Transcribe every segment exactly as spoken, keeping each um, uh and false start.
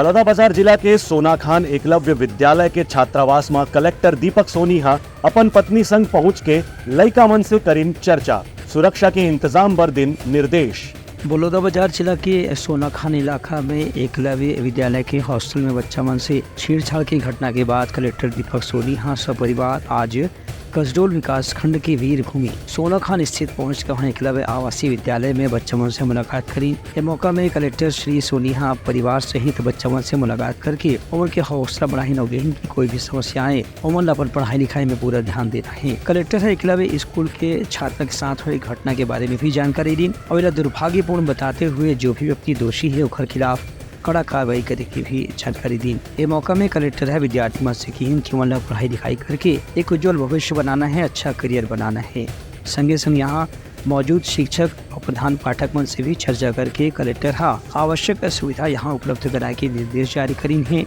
बलौदाबाजार जिला के सोनाखान एकलव्य विद्यालय के छात्रावास म कलेक्टर दीपक सोनी ह अपन पत्नी संग पहुंच के लइका मन से करिन चर्चा, सुरक्षा के इंतजाम बर दिन निर्देश। बलौदाबाजार जिला के सोनाखान इलाका में एकलव्य विद्यालय के हॉस्टल में बच्चा मन से छेड़छाड़ के घटना के बाद कलेक्टर दीपक सोनी ह सपरिवार आज कसडोल विकासखंड के वीरभूमि सोनाखान स्थित पहुंच के वहां एकलव्य आवासीय विद्यालय में बच्चा मन से मुलाकात करी। ए मौका में कलेक्टर श्री सोनी ह परिवार सहित बच्चा मन से मुलाकात करके ओमन के हौसला बढ़ाइन अउ कहिन कि कोई भी समस्या आए, ओमन ला अपन पढ़ाई लिखाई में पूरा ध्यान देना हे। कलेक्टर ह एकलव्य स्कूल के छात्रा के साथ हुए घटना के बारे में भी जानकारी दीन अउ एला दुर्भाग्यपूर्ण बताते हुए जो भी व्यक्ति दोषी हे ओकर खिलाफ कड़ा कार्रवाई करे के भी जानकारी दीन। ए मौका में कलेक्टर ह विद्यार्थी मन से किहिन कि ओमन ला पढ़ाई लिखाई करके एक उज्जवल भविष्य बनाना हे, अच्छा करियर बनाना हे। संगे संग यहाँ मौजूद शिक्षक अउ प्रधान पाठक मन से भी चर्चा करके कलेक्टर ह आवश्यक सुविधा यहाँ उपलब्ध कराए के निर्देश जारी करिन हे।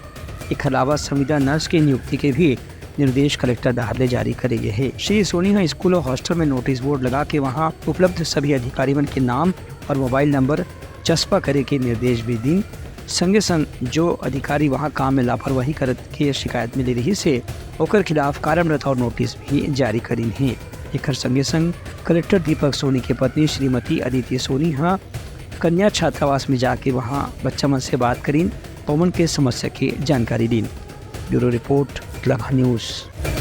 एखर अलावा संविदा नर्स के नियुक्ति के भी निर्देश कलेक्टर डहार ले जारी करे गे हे। श्री सोनी ह स्कूल अउ हॉस्टल में नोटिस बोर्ड लगा के वहां उपलब्ध सभी अधिकारी मन के नाम अउ मोबाइल नंबर चस्पा करे के निर्देश भी दीन। संगे संग जो अधिकारी वहां काम में लापरवाही करत के शिकायत मिले रहिस हे, ओकर खिलाफ कारण बताओ नोटिस भी जारी करिन हे। एकर संगे संग कलेक्टर दीपक सोनी के पत्नी श्रीमती अदिति सोनी ह कन्या छात्रावास में जाके वहां बच्चा मन से बात करिन, ओमन के समस्या के जानकारी दीन। ब्यूरो रिपोर्ट, लम्हा न्यूज।